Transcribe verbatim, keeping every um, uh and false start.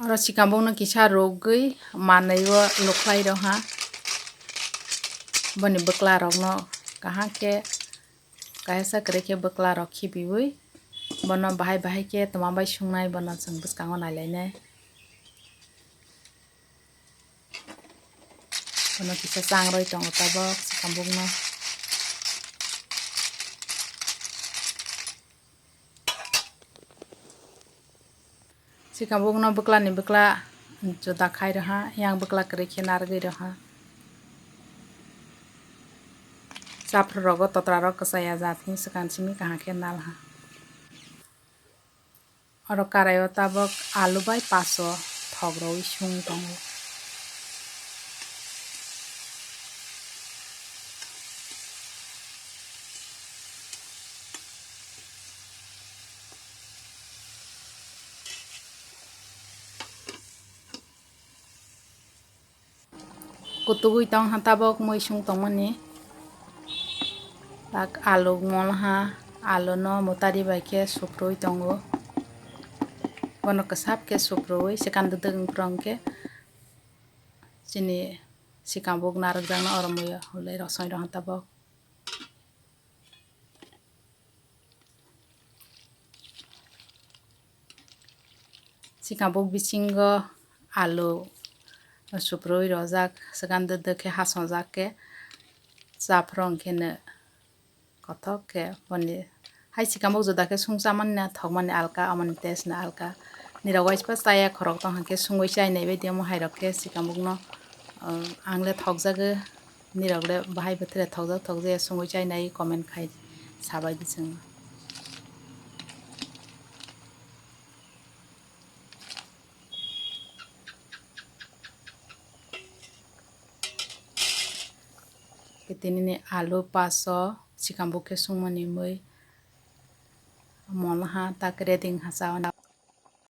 Oro sikambukno kisa rwgwi manwi o lukhlai rw ha. Boni bwkla rokno kaham khe kaisa kwrwi khe bwkla rok khibiwi bono bahai bahai khe twma bai sungnai, bono chwng bwskango nailainai. Bono kisa changrwi tongo tabok sikambukno. Sikambukno bwklani bwkla juda khai rw ha, yang bwkla kwrwi khe narwgwi rw ha. Chaphru rogo totra rok kwchaya jat hwn swkang simi kaham khe nal ha. Oro karai o tabok alu bai paso thok rwi sung tongo. Kutugwi tong ha tabok mui sung tongmani. Tak alu mol ha, alu no mutari bai khe suprui tongo. Bono kwsap khe suprui swkang dwdwk wngphuru hwnkhe chini sikambuk narwkjakno oro mui o hwnwi rosoi rw ha tabok. Sikambuk bisingo alu suprui rojak, swkang dwdwk khe hasongjak khe chaphuru hwnkhe no kothok khe boni hai sikambuk juda khe sung chamani na thokmani alka, omoni taste no alka. Nirok waispa chaya khorok tong hwnkhe sungwi chainai baidi omo hairok khe sikambukno, uh, ang le thokjagwi. Nirok le bahai bwthwre thokjak thokjaya sungwi chainai comment khai sabaidi chwng. Tini ni alu paso sikambuk khe sungmani mui mol ha tak ready wngkha cha.